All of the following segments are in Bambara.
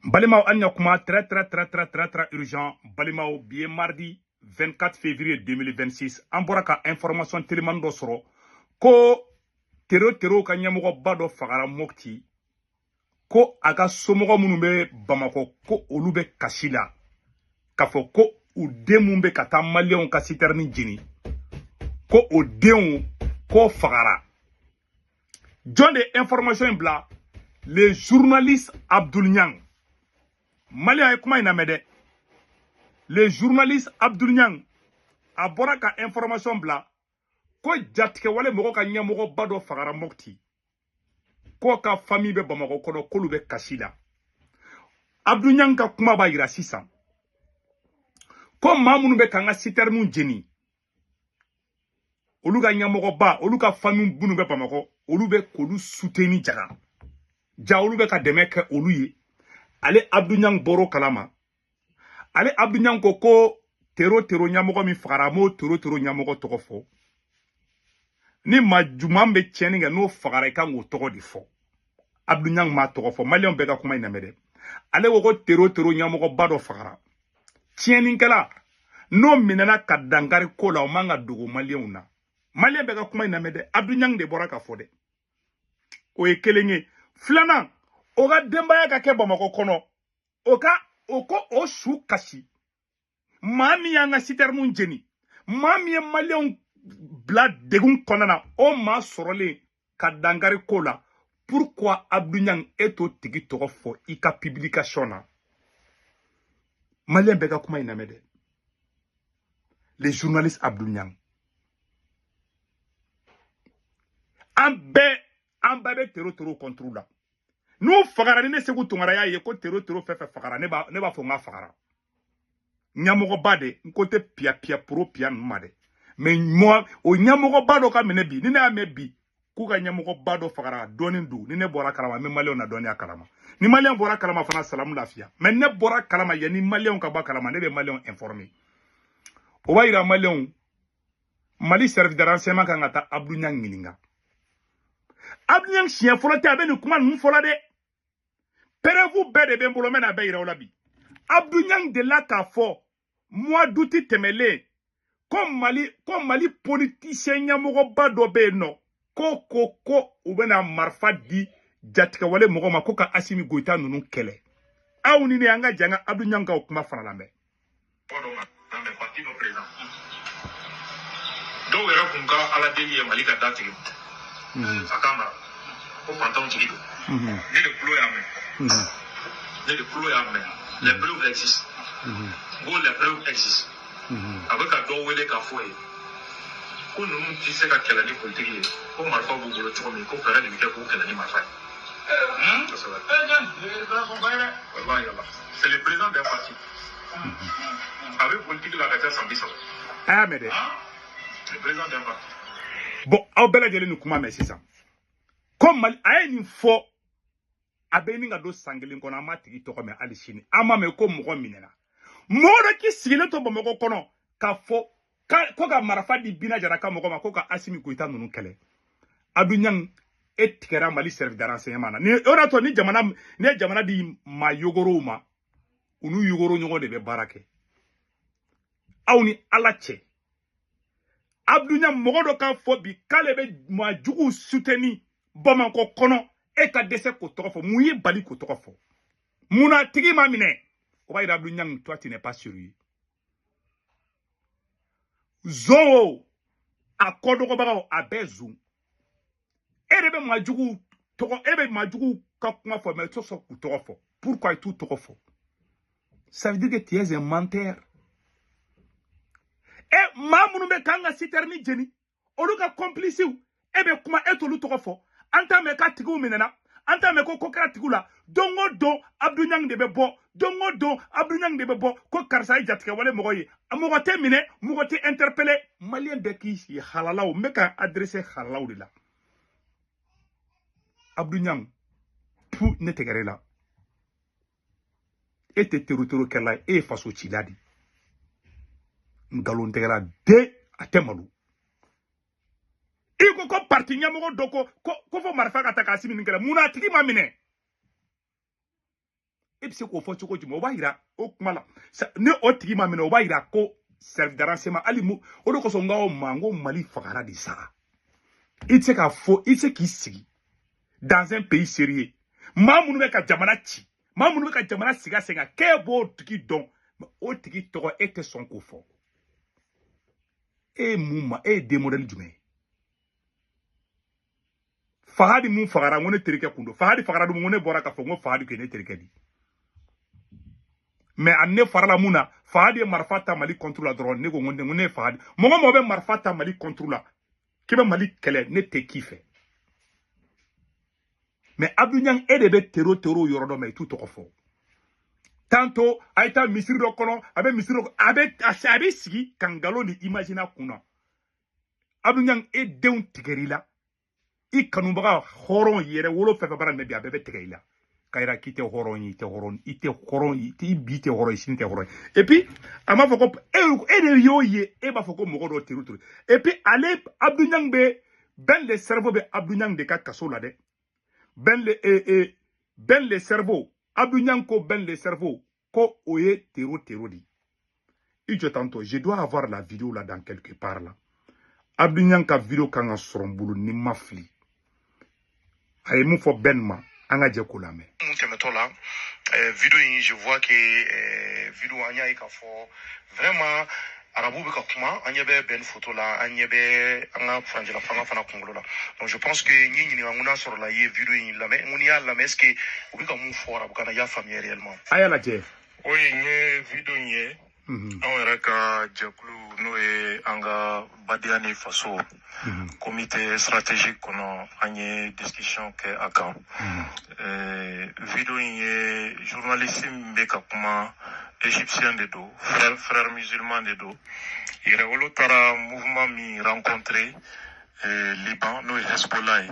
Balimaw, an ɲa kuma très très très très très très urgent. Balimaw, bi ye mardi 24 février 2026. An bɔra ka information telimani dɔ sɔrɔ ko tero tero ka ɲɛmɔgɔba dɔ fagara Mopti, ko a ka somɔgɔ minnu bɛ Bamakɔ, ko olu bɛ kasi la k'a fɔ ko u den mun bɛ ka taa maliyɛnw ka citerne jeni, ko o denw ko fagara. Jɔn de information in bila? Le journaliste Abdoul Niang. Maliyɛn ye kuma in lamɛn dɛ. Le journaliste Abdoul Niang a bɔra ka information bila ko jatigɛwale mɔgɔ ka ɲɛmɔgɔba dɔ fagara Mopti, k'o ka famille bɛ Bamakɔ kɔnɔ, k'olu bɛ kasi la. Abdoul Niang ka kuma b'a yira sisan ko maa minnu bɛ k'an ka citernew jeni, olu ka ɲɛmɔgɔba, olu ka famille minnu bɛ Bamakɔ, olu bɛ k'olu soutenir jaga ja, olu bɛ ka dɛmɛ kɛ olu ye. Ale Abdoul Niang bɔr'o kalama. Ale Abdoul Niang ko ko tero tero ɲɛmɔgɔ min fagara, a m'o tero tero ɲɛmɔgɔ tɔgɔ fɔ. Ni maa juman bɛ tiɲɛni kɛ, n'o fagara, i kan k'o tɔgɔ de fɔ. Abdoul Niang m'a tɔgɔ fɔ. Maliyɛnw bɛɛ ka kuma in lamɛn dɛ. Ale ko ko tero tero ɲɛmɔgɔba dɔ fagara. Tiɲɛnikɛla n'o minɛna ka dankari ko la, o man ka dogo maliyɛnw na. Maliyɛn bɛɛ ka kuma in lamɛn dɛ. Abdoul Niang de bɔra ka fɔ dɛ. O ye kelen ye. Filanan, o ka denbaya ka kɛ Bamakɔ kɔnɔ, o ka o ko o su kasi. Maa min y'an ka citernew jeni, maa min ye maliyɛnw bila degun kɔnɔna na, o maa sɔrɔlen ka dankari ko la, pourquoi Abdoul Niang e t'o tigi tɔgɔ fɔ i ka publication na? Maliyɛn bɛɛ ka kuma in lamɛn dɛ. Les journalistes Abdoul Niang, an bɛɛ bɛ tero tero contre la. N'u fagara, ni ne Segu Tunkara y'a ye ko tero tero fɛn fɛn fagara, ne b'a fɔ n k'a fagara. Ɲɛmɔgɔba de, n ko tɛ piya piya poro piya ninnu ma dɛ, mais moi o ɲɛmɔgɔba dɔ ka minɛ bi, ni ne y'a mɛn bi k'u ka ɲɛmɔgɔba dɔ fagara dɔɔnin don, ni ne bɔra kalama, n bɛ maliyɛnw na dɔnniya kalama. Ni maliyɛn bɔra kalama fana, salamu lafiya. Mais ne bɔra kalama yanni maliyɛnw ka bɔ kalama, ne bɛ maliyɛnw informer. O b'a yira maliyɛnw, Mali service de renseignement kan ka taa Abdoul Niang ɲininka. Abdoul Niang siɲɛ fɔlɔ tɛ a bɛ nin kuma ninnu fɔla dɛ. Preuve bɛɛ de bɛ n bolo, n bɛna a bɛɛ yira aw la bi. Abdoul Niang delila k'a fɔ mois d'août tɛmɛlen ko Mali politicien ɲɛmɔgɔba dɔ bɛ yen nɔ, ko u bɛna marifa di jatigɛwale mɔgɔ ma ko ka Assimi Goïta ninnu kɛlɛ. Aw ni ne, an ka jɛ an ka Abdoul Niang ka o kuma fana lamɛn. Dɔw yɛrɛ kun ka ala deli ye Mali ka da tigɛ a k'a mara ko fantanw jigi don. Ne de tulo y'a mɛn, ne de tulo y'a mɛn. Les preuves existent. N ko les preuves existent. A bɛ ka dɔ wele k'a fɔ ye ko ninnu tɛ se ka kɛlɛ ni politiki ye, ko marifa b'u bolo cogo min, ko fɛɛrɛ de bɛ kɛ k'u kɛlɛ ni marifa ye. Kosɛbɛ. Walahi ala, c'est le président d'un parti. A bɛ politiki la a ka ca san 30. A y'a mɛn dɛ. Le président d'un parti. Bon, aw bɛɛ lajɛlen nin kuma mɛn sisan ko Mali a ye nin fɔ, a bɛ ɲini ka don san kelen kɔnɔ, an m'a tigi tɔgɔ mɛn hali sini, an m'a mɛn ko mɔgɔ minɛna. Mɔgɔ dɔ k'i sigilen to Bamakɔ kɔnɔ k'a fɔ ko ka marifa di Bina Jara ka mɔgɔ ma ko ka Assimi Goïta ninnu kɛlɛ. Abdoul Niang, e tigɛra Mali service de renseignement na. Ni o de y'a to ni jamana ni ye jamana di maa yogorow ma, u n'u yogoro ɲɔgɔn de bɛ baara kɛ. Aw ni Ala cɛ, Abdoul Niang, mɔgɔ dɔ k'a fɔ bi k'ale bɛ maa juguw soutenir Bamakɔ kɔnɔ, e ka dɛsɛ k'o tɔgɔ fɔ. Mun y'i bali k'o tɔgɔ fɔ? Mun na tigi ma minɛ? O b'a yira Abdoul Niang, toi tu n'es pas sérieux. Zon o a kɔdɔgɔbagaw a bɛɛ zon. E de bɛ maa juguw tɔgɔ, e bɛ maa juguw ka kuma fɔ, mais i tɛ sɔn k'u tɔgɔ fɔ. Pourquoi i t'u tɔgɔ fɔ? Ça veut dire que tu es un menteur. E maa minnu bɛ k'an ka citerne jeni, olu ka complice, e bɛ kuma, e t'olu tɔgɔ fɔ. An t'a mɛn k'a tigiw minɛna, an t'a mɛn ko ko kɛra tigiw la. Don o don Abdoul Niang de bɛ bɔ, don o don Abdoul Niang de bɛ bɔ ko karisa ye jatigɛwale mɔgɔ ye. Mɔgɔ tɛ minɛ, mɔgɔ tɛ interpeller. Maliyɛn bɛɛ k'i sigi halalaw, n bɛ ka adresser halalaw de la. Abdoul Niang, pu ne tɛgɛrɛ la. E tɛ tero tero kɛla ye, e ye faso cila de ye. Nkalon tɛgɛla den, a tɛ malo. I ko ko parti ɲɛmɔgɔ dɔ ko ko fo marifa ka ta k'a simi nin kɛlɛ, mun na a tigi ma minɛ? E bɛ se k'o fɔ cogo jumɛn? O b'a yira o kuma la ni o tigi ma minɛ, o b'a yira ko service de renseignement hali mu. O de kosɔn n k'aw ma n ko Mali fagara de sa. I tɛ se k'a fɔ, i tɛ se k'i sigi dans un pays sérieux, maa minnu bɛ ka jamana ci, maa minnu bɛ ka jamana sigi a sen kan, k'e b'o tigi dɔn, o tigi tɔgɔ e tɛ sɔn k'o fɔ. E ye mun ma? E ye den modèle jumɛn ye? Fahadi mun fagara, n ko ne terikɛ kun don. Fahadi fagara dun, ko ne bɔra k'a fɔ n ko Fahadi kun ye ne terikɛ di. Mais a ne farala mun na, Fahadi ye marifa ta Mali contre la dɔrɔn, ne ko n ko ne ye Fahadi. Mɔgɔ mɔgɔ bɛ marifa ta Mali contre la, k'i bɛ Mali kɛlɛ, ne tɛ k'i fɛ. Mais Abdou Niang, e de bɛ terro terro yɔrɔ dɔn, mais i t'u tɔgɔ fɔ. Tantôt a ye taa misiri dɔ kɔnɔ, a bɛ misiri dɔ, a bɛ sigi ka nkalon de imaginer a kun na. Abdou Niang, e denw tigɛr'i la, i kanubaga hɔrɔn yɛrɛ wolo fɛn fɛn baara nin bɛ bi, a bɛɛ bɛ tigɛ i la k'a yira k'i tɛ hɔrɔn ye, i tɛ hɔrɔn, i tɛ hɔrɔn ye, i bi tɛ hɔrɔn ye, sini tɛ hɔrɔn ye. Et puis a m'a fɔ ko e de y'o ye, e b'a fɔ ko mɔgɔ dɔw teru teru. Et puis ale Abdou Niang bɛ Ben le cerveau bɛ Abdou Niang de ka kaso la dɛ. Ben le cerveau, Abdou Niang ko Ben le cerveau ko o ye terro terro de ye. I jɔ tantôt, je dois avoir la vidéo là dans quelque part là. Abdou Niang ka vidéo kan ka sɔrɔ n bolo ni n ma fili. A ye mun fɔ Ben ma, an ka jɛ k'o lamɛn. Mun tɛmɛtɔ la, vidéo in, je vois que vidéo an y'a ye k'a fɔ vraiment arabu bɛ ka kuma, an ɲɛ bɛ Ben photo la, an ɲɛ bɛ an ka furancɛla fanga fana kunkolo la. Donc je pense que n ye ɲininka n ko n'a sɔrɔ la i ye vidéo in lamɛn, n ko n'i y'a lamɛn, est ce que u bɛ ka mun fɔ arabukan na, i y'a faamuya réellement? A y'a lajɛ. Oui, n ye vidéo in ye. Anw yɛrɛ ka jɛkulu, n'o ye an ka badenya ni faso comité stratégique kɔnɔ, an ye discussion kɛ a kan. Vidéo in ye, journaliste min bɛ ka kuma, égyptien de don, frère musulman de don. Yɛrɛwolo taara mouvement min rencontré Liban, n'o ye Hezbollah ye.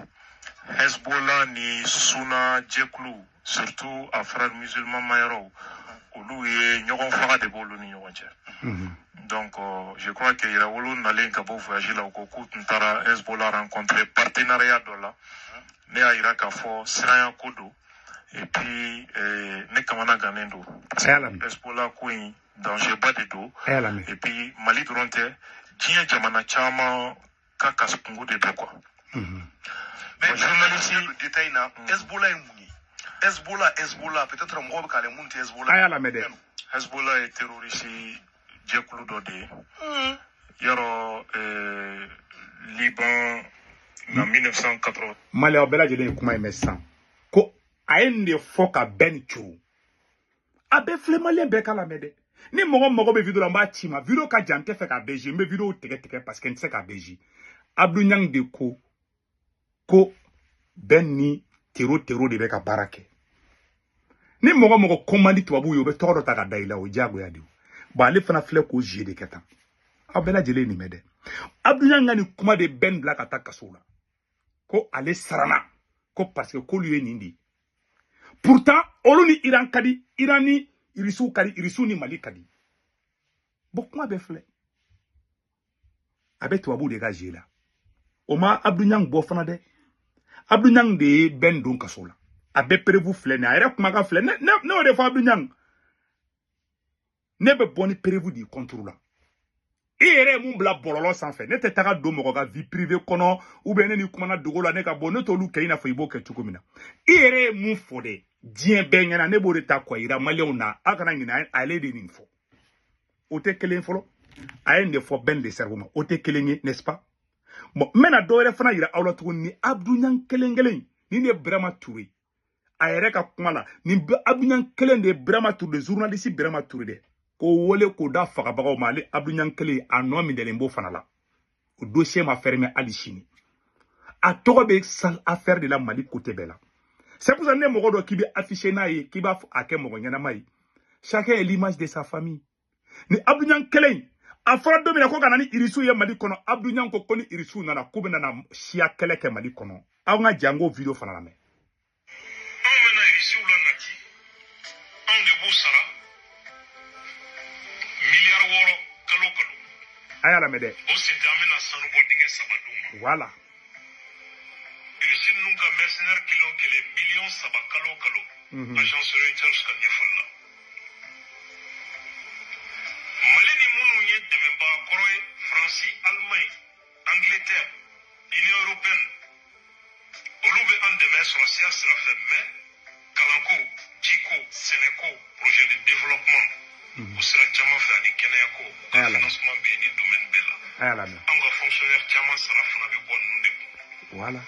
Hezbollah ni Suna jɛkulu, surtout a frère musulman mayɔrɔw, olu ye ɲɔgɔn faga de b'olu ni ɲɔgɔn cɛ. Donc je crois que Yɛrɛwolo nalen ka bɔ voyage la, u ko k'u tun taara Hezbollah rencontrer partenariat dɔ la. Ne y'a yira k'a fɔ siranya ko don. Et puis ne kamana gannen don parce A y'a lamɛn. que Hezbollah ko in danger ba de don. A y'a lamɛn. Et puis Mali dɔrɔn tɛ, diɲɛ jamana caman ka kasi kungo de don quoi. Mais Bon, journaliste le détail na, Hezbollah ye mun ye? Hezbollah, Hezbollah, peut-être mɔgɔw bɛ k'ale mun tɛ Hezbollah. A y'a lamɛn dɛ. Hezbollah ye terroriste jɛkulu dɔ de ye. Yɔrɔ Liban na 1980 Mali, aw bɛɛ lajɛlen ye kuma in mɛn sisan ko a ye nin de fɔ ka bɛɛ nin curu. A bɛɛ filɛ, maliyɛn bɛɛ k'a lamɛn dɛ. Ni mɔgɔ mago bɛ vidéo la, n b'a ci ma. Vidéo ka jan, n tɛ fɛ k'a bɛɛ jouer, n bɛ vidéo tigɛ tigɛ parce que n tɛ se k'a bɛɛ jouer. Abdou Niang de ko bɛɛ ni terro terro de bɛ ka baara kɛ. Ni mɔgɔ mɔgɔ ko man di tubabuw ye, u bɛ tɔgɔ dɔ ta ka da i la, o ye diyagoya de ye. Bon, ale fana filɛ k'o jeu de kɛ tan. Aw bɛɛ lajɛlen ye nin mɛn dɛ. Abdou Niang ka nin kuma de bɛɛ nin bila ka taa kaso la, ko ale siranna ko parce que k'olu ye nin de ye. Pourtant olu ni Iran ka di, Iran ni Irisiw ka di, Irisiw ni Mali ka di. Bon, kuma bɛɛ filɛ, a bɛ tubabuw de ka jeu la. O ma Abdou Niang bɔ fana dɛ. Abdou Niang de ye bɛn don kaso la. A bɛɛ preuve filɛ nin ye, a yɛrɛ kumakan filɛ. Ne y'o de fɔ Abdou Niang, ne bɛ bɔ ni preuve de contre la. I yɛrɛ ye mun bila bɔlɔlɔ sanfɛ, ne tɛ taga don mɔgɔ ka vie privée kɔnɔ ou bien ne ni kumana dogo la, ne ka bɔ, ne t'olu kɛ i n'a fɔ i b'o kɛ cogo min na. I yɛrɛ ye mun fɔ dɛ diɲɛ bɛɛ ɲɛna, ne b'o de ta k'a yira maliyɛnw na. Aw kana ɲinɛ, ale de ye nin fɔ. O tɛ kelen fɔlɔ, a ye nin de fɔ Ben le cerveau ma, o tɛ kelen ye, n'est-ce pas? Bon, n bɛna dɔ wɛrɛ fana yira aw la tuguni. Ni Abdou Niang kelen kelen nin de ye Birama Touré, a yɛrɛ ka kuma la, nin Abdou Niang kelen de ye Birama Touré, journaliste Birama Touré dɛ, k'o wele k'o da fagabagaw ma. Ale Abdou Niang kelen, a nɔ minɛlen b'o fana la. O dossier ma fermé hali sini. A tɔgɔ bɛ sale affaire de la Mali côté bɛɛ la. C'est pour ça ne mɔgɔ dɔ k'i bɛ afficher n'a ye, k'i b'a a kɛ mɔgɔ ɲɛnama ye. Chacun est l'image de sa famille. Ni Abdou Niang kelen in, a fɔra don min na ko ka na ni irisiw ye Mali kɔnɔ, Abdou Niang ko ni irisiw nana, k'u bɛ na siya kɛlɛ kɛ Mali kɔnɔ. Aw ka jɛ an k'o vidéo fana lamɛn. Anw bɛna irisiw la nati, anw de b'u sara miliyari 6 kalo kalo. A y'a lamɛn dɛ. O sen tɛ, an bɛna sanubɔ dingɛ 3 d'u ma. Voilà. Irisi ninnu ka mercenaire kelen o kelen 3 millions kalo o kalo. Agence Reuters ka ɲɛfɔli la, Mali ni minnu ye dɛmɛbaga kɔrɔ ye, Faransi, Allemagne, Angleterre, Union européenne, olu bɛ an dɛmɛ sɔrɔsiya sira fɛ, mais kalanko, jiko, sɛnɛko, projet de développement, o sira caman fɛ, ani kɛnɛyako, u ka financement bɛ yen nin domaine bɛɛ la. A y'a lamɛn. Anw ka fonctionnaire caman sara fana bɛ bɔ ninnu de kun. Voilà.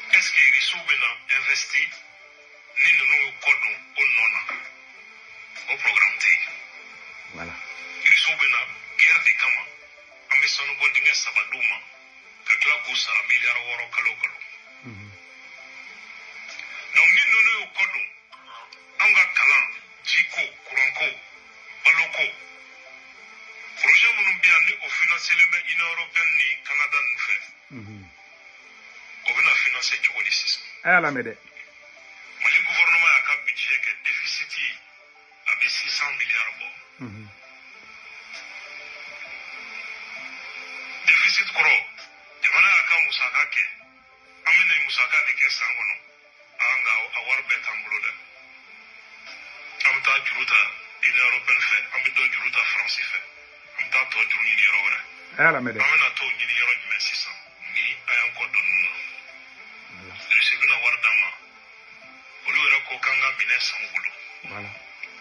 Est ce que Irisiw bɛna investir ni ninnu y'u kɔ don o nɔ na? O programme tɛ yen. Voilà. Irisiw bɛna guerre de kama. An bɛ sanubɔ dingɛ 3 d'u ma ka tila k'u sara miliyari 6 kalo o kalo. Donc ni ninnu y'u kɔ don anw ka kalan, jiko, kuranko, baloko projet minnu bɛ yan ni o financelen bɛ Union européenne ni Canada ninnu fɛ, o bɛna financer cogo di sisan? A y'a lamɛn dɛ. Mali gouvernement y'a ka budget kɛ déficit ye, a bɛ 600 milliards bɔ. Déficit kɔrɔ, jamana y'a ka musaka kɛ, an bɛna musaka de kɛ san kɔnɔ, an nka a wari bɛɛ t'an bolo dɛ. An bɛ taa juru ta Union européenne fɛ, an bɛ dɔ juru ta Faransi fɛ, an bɛ taa tɔ juru ɲini yɔrɔ wɛrɛ. A y'a lamɛn dɛ. An bɛna t'o ɲini yɔrɔ jumɛn sisan ni an y'an kɔ don ninnu na? Russie bɛna wari d'an ma? Olu yɛrɛ ko k'an ka minɛn san u bolo,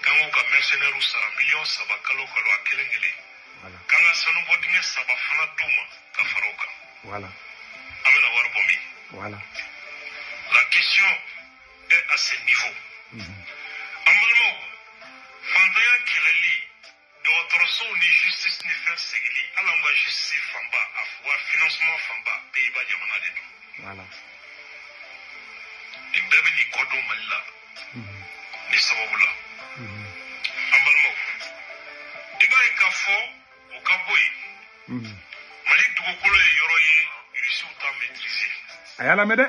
k'an k'u ka mercenaires sara 3 millions kalo o kalo a kelen kelen, k'an ka sanubɔ dingɛ 3 fana d'u ma ka fara o kan. An bɛna wari bɔ min? La question est à ce niveau. An balimaw, fantanya kɛlɛli, dɔgɔtɔrɔsow ni justice ni fɛn segili, hali an ka justice fanba, a wa financement fanba, Pays-Bas jamana de don. Nin bɛɛ bɛ n'i kɔ don Mali la nin sababu la. An balimaw, i b'a ye k'a fɔ o ka bɔ yen, Mali dugukolo ye yɔrɔ ye Irisiw t'a maîtriser. A y'a lamɛn dɛ.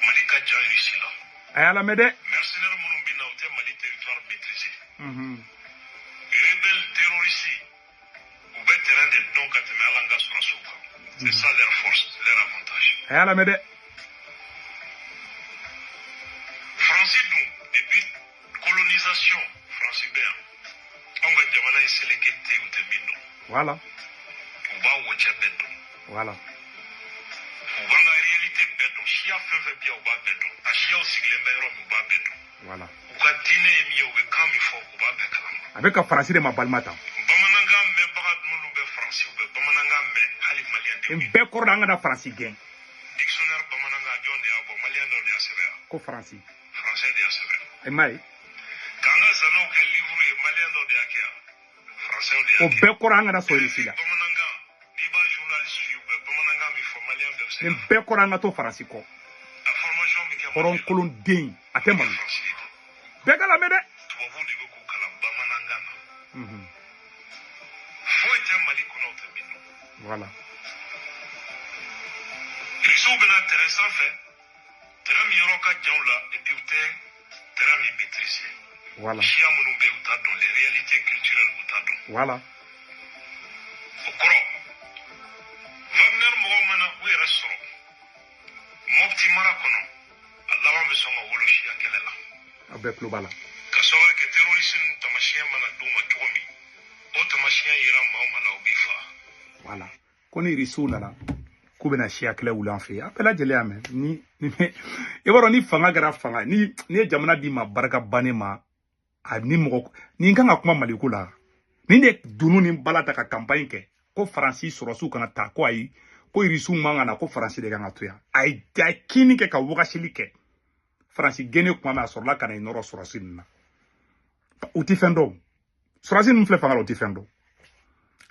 Mali ka jan Irisi la. A y'a lamɛn dɛ. Mercenaires minnu bɛ na, u tɛ Mali territoire maîtriser. Rebelle terroriste, u bɛ terrain de dɔn ka tɛmɛ hali an ka sɔrɔsiw kan. C'est ça leur force, leur avantage. A y'a lamɛn dɛ. Faransi dun, depuis colonisation, Faransi bɛ yan. Anw ka jamana ye seleke tɛ yen u tɛ min dɔn. U b'a wocɛ bɛɛ dɔn. U b'an ka réalité bɛɛ dɔn. Siya fɛn fɛn bɛ yan, u b'a bɛɛ dɔn. A siyaw sigilen bɛ yɔrɔ min, u b'a bɛɛ dɔn. U ka diinɛ ye min ye, u bɛ kan min fɔ, u b'a bɛɛ kalama. A bɛ ka Faransi de ma balima ta. Bamanankan mɛnbaga minnu bɛ Faransi, u bɛ bamanankan mɛn hali maliyɛn denw. Nin bɛɛ kɔrɔ de an kana Faransi gɛn. Dictionnaire bamanankan, jɔn de y'a bɔ? Maliyɛn dɔ de y'a sɛbɛn yan. Ko Faransi. Français de y'a sɛbɛn. I m'a ye. K'an ka zanaw kɛ livre ye, maliyɛn dɔ de y'a kɛ yan. Français de y'a O kɛ. bɛɛ kɔrɔ an kana sɔn Irisi la. Bamanankan, n'i b'a journaliste suivre, u bɛ bamanankan min fɔ, maliyɛn bɛɛ bɛ se Nin k'a fɔ. bɛɛ kɔrɔ an ka to Faransi kɔ. A formation bɛ kɛ Mali la. Hɔrɔnkolon den, a tɛ malo. Faransi de don. Bɛɛ ka lamɛn dɛ. Tubabuw de bɛ k'u kalan bamanankan na. Foyi tɛ Mali kɔnɔ o tɛ min dɔn. Irisiw bɛna terrain sanfɛ, terrain min yɔrɔ ka jan u la, et puis u tɛ terrain min maîtriser. Siya minnu bɛ yen, u t'a dɔn, les réalités culturelles, u t'a dɔn. O kɔrɔ, Wagner mɔgɔw mana u yɛrɛ sɔrɔ Mopti mara kɔnɔ, a laban bɛ sɔn ka wolo siya kɛlɛ la. Aw bɛɛ tulo b'a la. Ka sababu kɛ terroriste ninnu tamasiyɛn mana d'u ma cogo min, o tamasiyɛn yera maa o maa la, o b'i faga. Voilà. Ko ni Irisiw nana k'u bɛna siya kɛlɛ wuli an fɛ yen, a bɛɛ lajɛlen y'a mɛn. Ni i b'a dɔn, ni fanga kɛra fanga ni ni ye jamana d'i ma, barika bannen ma a ni mɔgɔ ni n kan ka kuma Maliko la, ni de dunu ni bala ta ka campagne kɛ ko Faransi sɔrɔsiw kana taa, ko ayi, ko Irisiw man ka na, ko Faransi de kan ka to yan. A ye kini kɛ ka wagasili kɛ Faransi gɛnne kuma min, a sɔrɔla ka na i nɔrɔ sɔrɔsi ninnu na. U ti fɛn dɔn. Sɔrɔsi ninnu filɛ fanga la, u ti fɛn dɔn.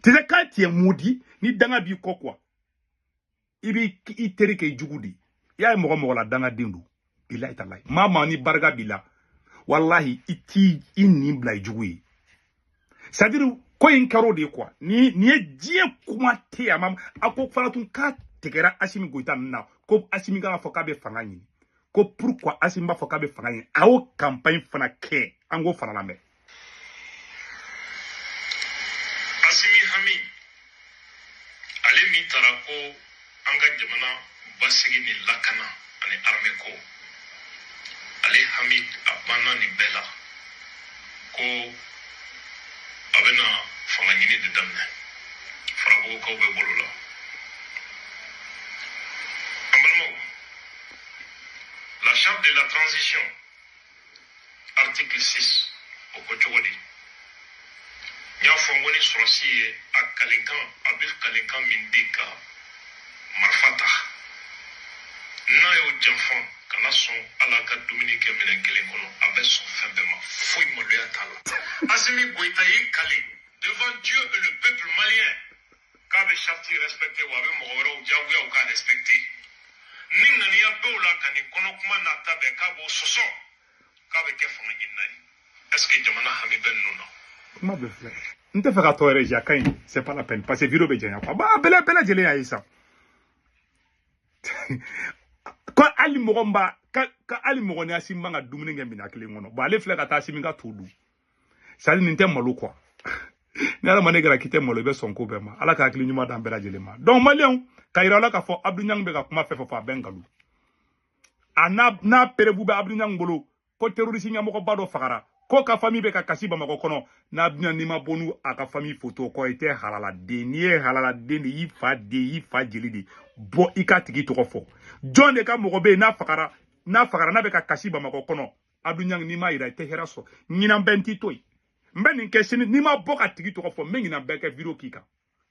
Tu sais, quand tu es maudit, ni danga b'i kɔ quoi, i b'i i teri kɛ i jugu de. I y'a ye mɔgɔ mɔgɔ la dangaden don, bilahi talahi, maa maa ni barika b'i la, walahi i t'i i nin bila i jugu ye. C'est à dire ko in kɛra o de ye quoi. Ni nin ye diɲɛ kuma tɛ yen, a ma a ko fana tun k'a tigɛra Asimi Goyita ninnu na, ko Asimi kan ka fɔ k'a bɛ fanga ɲini, ko pourquoi Asimi b'a fɔ k'a bɛ fanga ɲini. A y'o campagne fana kɛ, an k'o fana lamɛn. Asimi hami, ale min taara ko An ka jamana basigi ni lakana ani armée ko, ale hami a banna nin bɛɛ la, ko a bɛna fanga ɲini de daminɛ. Farabugukaw bɛ bolo la. An balimaw, la charte de la transition, article 6, o ko cogo di? N y'a fɔ n ko ni sɔrɔsi ye a kalenkan, a bɛ kalenkan min di ka marifa ta, n'a y'o janfa, kana sɔn ala ka dumuni kɛ minɛn kelen kɔnɔ, a bɛ sɔn fɛn bɛɛ ma, foyi maloya t'a la. Assimi Goïta y'i kale devant Dieu et le peuple malien k'a bɛ charte respecter, wa a bɛ mɔgɔ wɛrɛw diyagoya u k'a respecter. Ni ŋaniya b'o la ka nin kɔnɔ kuma n'a ta bɛɛ, k'a b'o sɔsɔ, k'a bɛ kɛ fanga ɲinina ye. Est ce que jamana hami bɛ ninnu na? Kuma bɛɛ filɛ, n tɛ fɛ ka tɔ yɛrɛ ji, a ka ɲi, c'est pas la peine, parce que vidéo bɛ janya quoi. Ba bɛɛ lajɛlen y'a ye sisan ko hali mɔgɔ min b'a ka hali mɔgɔ ni Assimi man ka dumuni kɛ minɛn kelen kɔnɔ. Bon, ale filɛ ka taa Assimi ka to dun. C'est à dire nin tɛ malo quoi. Ni hadamaden kɛra k'i tɛ malo, i bɛ sɔn ko bɛɛ ma. Ala ka hakili ɲuman d'an bɛɛ lajɛlen ma. Donc maliyɛnw, ka yira la k'a fɔ Abdou Niang bɛ ka kuma fɛn fɛn fɔ, a bɛɛ nkalon. A n'a preuve bɛ Abdou Niang bolo ko terroriste ɲɛmɔgɔba dɔ fagara, ko ka famille bɛ ka kasi Bamakɔ kɔnɔ. N'a Abdou Niang n'i ma bɔ n'u a ka famille photo kɔ, i tɛ halaladen. N'i ye halaladen de, y'i fa den, y'i fa jeli de bɔ, i ka tigi tɔgɔ fɔ. Jɔn de ka mɔgɔ bɛ yen n'a fagara, n'a fagara, n'a bɛ ka kasi Bamakɔ kɔnɔ? Abdou Niang, n'i m'a yira, i tɛ hɛrɛ sɔrɔ. Ɲinan bɛɛ n t'i to yen, n bɛ nin kɛ sini. N'i ma bɔ ka tigi tɔgɔ fɔ, n bɛ ɲinan bɛɛ kɛ vidéo k'i kan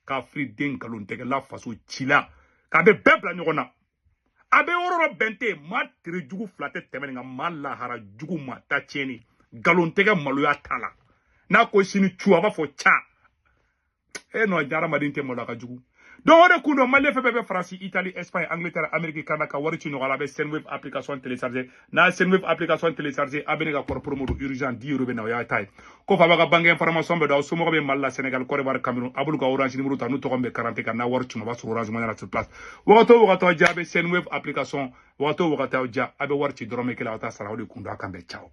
k'a firi den nkalontigɛla faso ci la, k'a bɛ bɛɛ bila ɲɔgɔn na. A bɛ yɔrɔ yɔrɔ bɛn tɛ yen. Maa tere jugu fila tɛ tɛmɛ nin kan, maa lahara jugu, maa ta tiɲɛni, nkalontigɛ, maloya t'a la. N'a ko sini cu, a b'a fɔ ca e nɔ, hadamaden tɛ malo, a ka jugu. Donc o de kun don, maliyɛn fɛn fɛn bɛ Faransi, Italie, Espagne, Angleterre, Amérique, Canada, ka wari ci ɲɔgɔn la, a bɛ Sendwave application télécharger. N'a ye Sendwave application télécharger, a bɛ ne ka code promo don urgent 10 euros bɛ na, o y'a ta ye. Kɔfɛ, a b'a ka banque information bɛɛ don. Aw somɔgɔw bɛ Mali la, Sénégal, Côte d'Ivoire, Cameroun, a b'olu ka Orange numéro ta, n'u tɔgɔ bɛ karante kan, n'a wari ci ma, a b'a sɔrɔ Orange Money la sur place. Wagati o wagati aw diya, a bɛ Sendwave application, wagati o wagati aw diya, a bɛ wari ci dɔrɔmɛ kelen, aw ta sara. O de kun don. A kan bɛn, ciao.